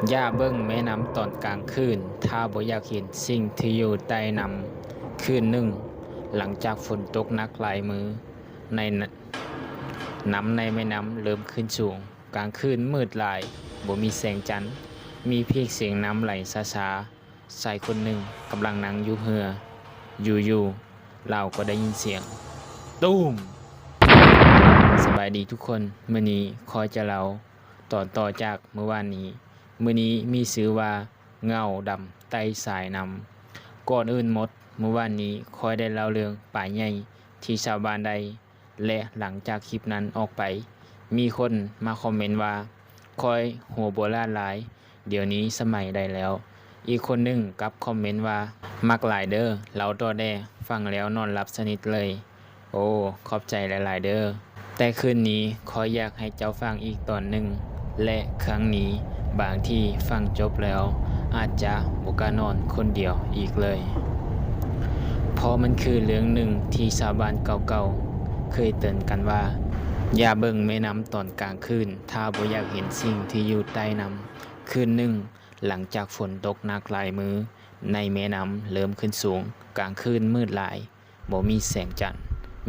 ຢ່າເບິ່ງແມ່ນ້ຳຕອນກາງຄືນ ຖ້າບໍ່ຢາກເຫັນສິ່ງທີ່ຢູ່ໃຕ້ນ້ຳ. ຄືນໜຶ່ງ, ຫຼັງຈາກຝົນຕົກໜັກຫຼາຍມື້, ໃນນ- ນ້ຳໃນແມ່ນ້ຳເລີ່ມຂຶ້ນສູງ. ກາງຄືນມືດຫຼາຍ, ບໍ່ມີແສງຈັນ, ມີພຽງສຽງນ້ຳໄຫຼຊ້າໆ. ຊາຍຄົນໜຶ່ງກຳລັງນັ່ງຢູ່ເຮືອ, ຢູ່ໆ ລາວກໍໄດ້ຍິນສຽງ ຕູມ! ສະບາຍດີທຸກຄົນ, ມື້ນີ້ຂ້ອຍຈະເລົ່າຕອນຕໍ່ຈາກມື້ວານນີ້. ມື້ນີ້ມີຊື່ວ່າ ເງົາດຳໃຕ້ສາຍນ້ຳ. ກ່ອນອື່ນໝົດ, ມື້ວານນີ້ຂ້ອຍໄດ້ເລົ່າເລື່ອງປາໃຫຍ່ທີ່ຊາວບ້ານໄດ້ ແລະ ຫຼັງຈາກຄລິບນັ້ນອອກໄປ, ມີຄົນມາຄອມເມັນວ່າ ຂ້ອຍຫົວໂບລານຫຼາຍ, ດຽວນີ້ສະໄໝໃດແລ້ວ. ອີກຄົນໜຶ່ງກັບຄອມເມັນວ່າ ມັກຫຼາຍເດີ, ເລົ່າຕໍ່ແດ່, ຟັງແລ້ວນອນຫຼັບສະໜິດເລີຍ. ໂອ້ ຂອບໃຈຫຼາຍໆເດີ. ແຕ່ຄືນນີ້ຂ້ອຍຢາກໃຫ້ເຈົ້າຟັງອີກຕອນໜຶ່ງ ແລະ ຄັ້ງນີ້ບາງທີຟັງຈົບແລ້ວອາດຈະບໍ່ກ້ານອນຄົນດຽວອີກເລີຍ. ເພາະມັນຄືເລື່ອງໜຶ່ງທີ່ຊາວບ້ານເກົ່າໆເຄີຍເຕືອນກັນວ່າ ຢ່າເບິ່ງແມ່ນ້ຳຕອນກາງຄືນ ຖ້າບໍ່ຢາກເຫັນສິ່ງທີ່ຢູ່ໃຕ້ນ້ຳ. ຄືນໜຶ່ງ, ຫຼັງຈາກຝົນຕົກໜັກຫຼາຍມື້, ໃນແມ່ນ້ຳເລີ່ມຂຶ້ນສູງ. ກາງຄືນມືດຫຼາຍ, ບໍ່ມີແສງຈັນ,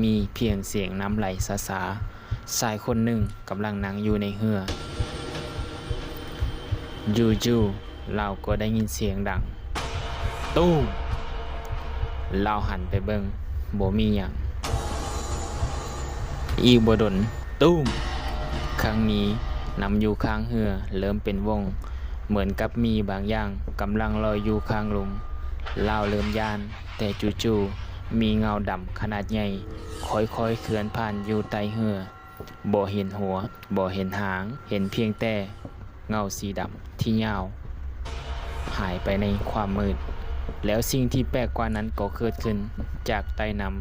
ມີພຽງສຽງນ້ຳໄຫຼຊ້າໆ. ຊາຍຄົນໜຶ່ງກຳລັງນັ່ງຢູ່ໃນເຮືອ. ຢູ່ໆ ລາວກໍໄດ້ຍິນສຽງດັງ ຕູມ! ລາວຫັນໄປເບິ່ງ, ບໍ່ມີຫຍັງ. ອີກບໍ່ດົນ, ຕູມ! ຄັ້ງນີ້ນ້ຳຢູ່ຂ້າງເຮືອເລີ່ມເປັນວົງ, ເໝືອນກັບມີບາງຢ່າງກຳລັງລອຍຢູ່ຂ້າງລົມ. ລາວເລີ່ມຢ້ານ, ແຕ່ຈູ່ໆ ມີເງົາດຳຂະໜາດໃຫຍ່ຄ່ອຍໆເຄື່ອນຜ່ານຢູ່ໃຕ້ເຮືອ. ບໍ່ເຫັນຫົວ, ບໍ່ເຫັນຫາງ, ເຫັນພຽງແຕ່ເງົາສີດຳທີ່ຍາວຫາຍໄປໃນຄວາມມືດ. ແລ້ວສິ່ງທີ່ແປກກວ່ານັ້ນກໍເກີດຂຶ້ນ. ຈາກໃຕ້ນ້ຳ,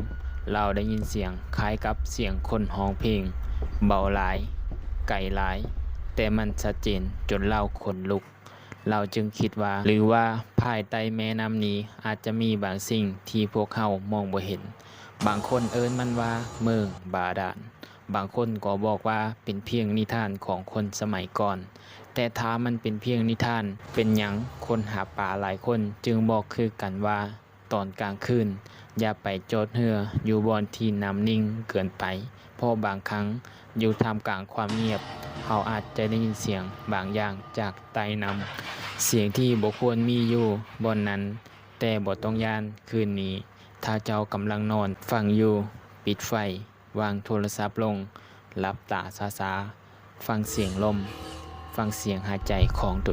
ລາວໄດ້ຍິນສຽງຄ້າຍກັບສຽງຄົນຮ້ອງເພງ, ເບົາຫຼາຍ, ໄກຫຼາຍ, ແຕ່ມັນຊັດເຈນຈົນລາວຂົນລຸກ. ລາວຈຶ່ງຄິດວ່າ ຫຼືວ່າພາຍໃຕ້ແມ່ນ້ຳນີ້ອາດຈະມີບາງສິ່ງທີ່ພວກເຮົາມອງບໍ່ເຫັນ. ບາງຄົນເອີ້ນມັນວ່າເໝິງບາດານ, ບາງຄົນກໍບອກວ່າເປັນພຽງນິທານຂອງຄົນສະໄໝກ່ອນ. ແຕ່ຖ້າມັນເປັນພຽງນິທານ, ເປັນຫຍັງຄົນຫາປາຫຼາຍຄົນຈຶ່ງບອກຄືກັນວ່າ ຕອນກາງຄືນ, ຢ່າໄປຈອດເຮືອຢູ່ບ່ອນທີ່ນ້ຳນິ່ງເກີນໄປ, ເພາະບາງຄັ້ງຢູ່ທ່າມກາງຄວາມງຽບ, ເຮົາອາດຈະໄດ້ຍິນສຽງບາງຢ່າງຈາກໃຕ້ນ້ຳ, ສຽງທີ່ບໍ່ຄວນມີຢູ່ບ່ອນນັ້ນ. ແຕ່ບໍ່ຕ້ອງຢ້ານ, ຄືນນີ້ຖ້າເຈົ້າກຳລັງນອນ, ຟັງຢູ່, ປິດໄຟ, ວາງໂທລະສັບລົງ, ຫຼັບຕາຊ້າໆ, ຟັງສຽງລົມ, ຟັງສຽງຫາຍໃຈຂອງຕົວເອ